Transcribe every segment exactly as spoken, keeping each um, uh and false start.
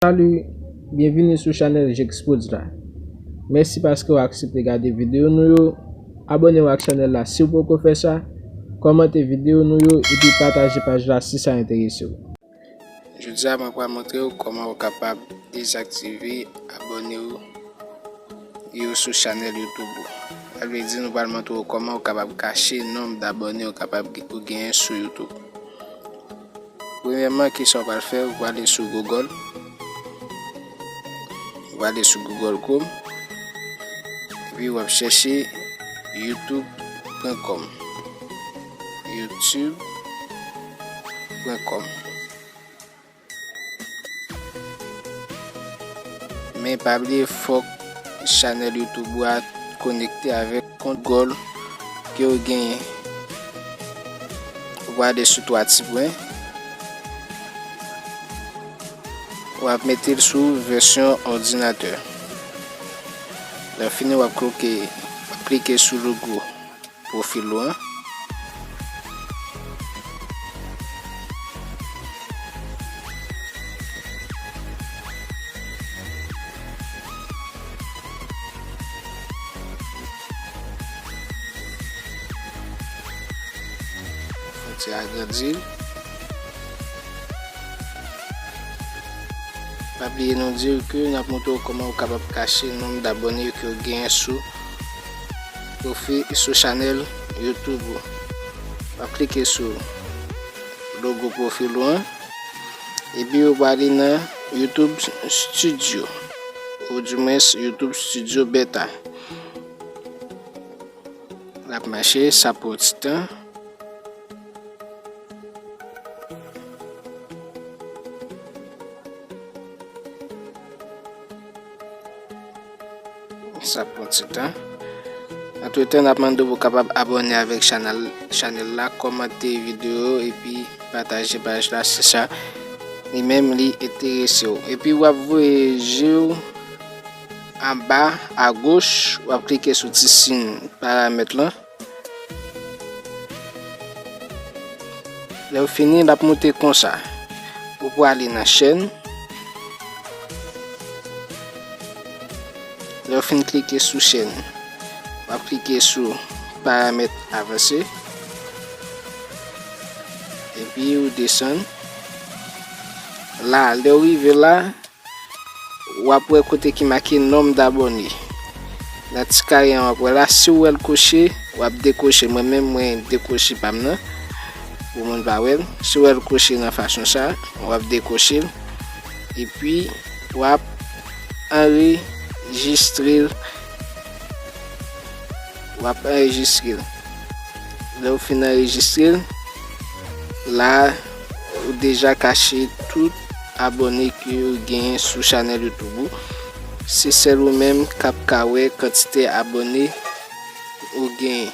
Salut, byenvini sou chanèl Jexpose la. Mèsi paske w aksepte gade videyo nou yo. Abòne w ak chanèl la si w poko fè sa. Kòmante videyo nou yo epi pataje paj la si sa enterese w. Jodi a, mwen pral montre w kòman w kapab dezaktive abòne w yo sou chanèl YouTube ou. Sa vle di nou pral montre w kòman w kapab kache nonb dabòne w kapab gen, ou genyen sou YouTube. Premyèman, kisa w pral fè? Ou prale sou Google. Ou prale sou Google Chrome. Epi w ap chèche youtube pwen kòm. youtube pwen kòm. Men pa bliye, fòk chanèl YouTube ou a konekte avèk kont Google ke w genyen. Ou prale sou twa ti pwen. W ap mete l sou vèsyon òdinatè. Lè w fini, w ap klike, w ap klike sou logo pwofil ou an. Fè ti agrandi l. Pa bliye nou di w ke n ap montre w kòman ou kapab kache nonb dabòne ke w genyen sou pwofi-, sou chanèl YouTube ou. W ap klike sou logo pwofil ou an, epi ou prale nan YouTube Studio, oudimwens YouTube Studio Beta. L ap mache, sa pran ti tan. Sa pran ti tan. Antretan, n ap mande w pou w kapab abòne avèk chanèl, chanèl la, kòmante videyo yo, epi pataje paj la si sa li menm li enterese w. Epi w ap voye je w anba agoch, w ap klike sou ti siy paramèt lan. Lè w fini, l ap monte konsa. Ou prale nan chèn. Lè w fin klike sou chèn, w ap klike sou paramèt avanse. Epi ou desann. La, lè w rive la, w ap wè kote ki make nonb dabòne. Nan ti kare an, w ap wè la, si w wè l koche, w ap dekoche. Mwen menm, mwen dekoche pa m nan, pou moun pa wè l. Si w wè l koche nan fason sa, w ap dekoche l. Epi, w ap anrejistre l. W ap anrejistre l. Lè w fin anrejistre l, la, ou deja kache tout abòne ke ou genyen sou chanèl YouTube ou. Se sèl ou menm k ap ka wè kantite abòne ou genyen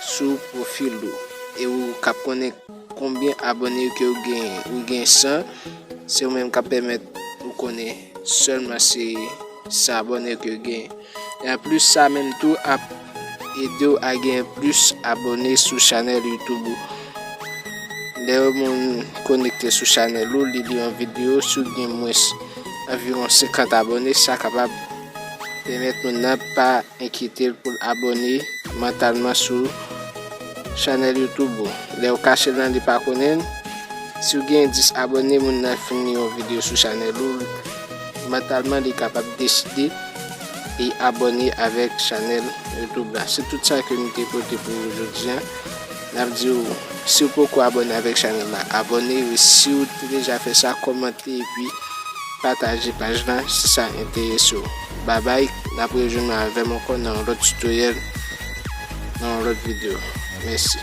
sou pwofil ou. E ou k ap konnen konbyen abòne ke ou genyen. Ou gen san, se ou menm k ap pèmèt ou konnen sèlman se san abòne ke ou genyen. E anplis, sa menm tou ap ede w a genyen plis abòne sou chanèl YouTube ou. Lè yon moun konekte sou chanèl ou, li li yon videyo, si w gen mwens anviwon senkant abòne, sa kapab pèmèt moun nan pa enkyete l pou l abòne mantalman sou chanèl YouTube ou. Lè w kache l nan li pa konnen l, si w gen dis abòne, moun nan fin li yon videyo sou chanèl ou, mantalman li kapab deside e abòne avèk chanèl YouTube la. Se tout sa ke nou te pote pou ou jodi a. N ap di w, si w poko abòne avèk chanèl la, abòne, e si w te deja fè sa, kòmante epi pataje paj la si sa enterese w. Babay, n ap rejwenn nou avè m ankò nan yon lòt tutoriel, nan yon lòt videyo. Mèsi.